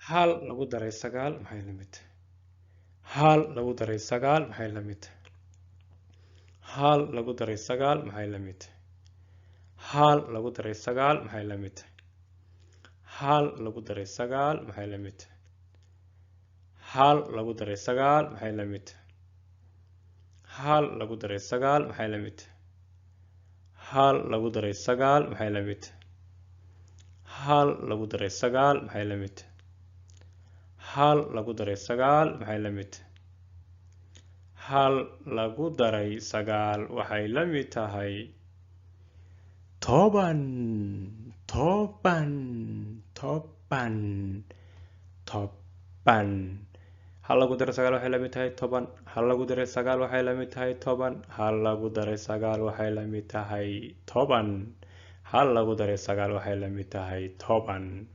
Hal lagu daray sagaal maxay la mid tahay? Hal lagu daray sagaal maxay la mid tahay? Hal lagu daray sagaal maxay la mid tahay? Hal lagu daray sagaal maxay la mid tahay? Hal lagu daray sagaal maxay la mid tahay? Hal lagu daray sagaal maxay la mid tahay? Hal lagu daray sagaal maxay la mid tahay? Hal lagu daray sagaal maxay la mid tahay? Hal lagu daray sagaal maxay la mid tahay? Hal lagu daray sagaal maxay la mid tahay? Hal lagu daray sagaal waxay la mid tahay 10, 10, 10, 10. Hal lagu daray sagaal waxay la mid tahay 10. Hal lagu daray sagaal waxay la mid tahay 10. Hal lagu daray sagaal waxay la mid tahay 10. Hal lagu daray sagaal waxay la mid tahay 10.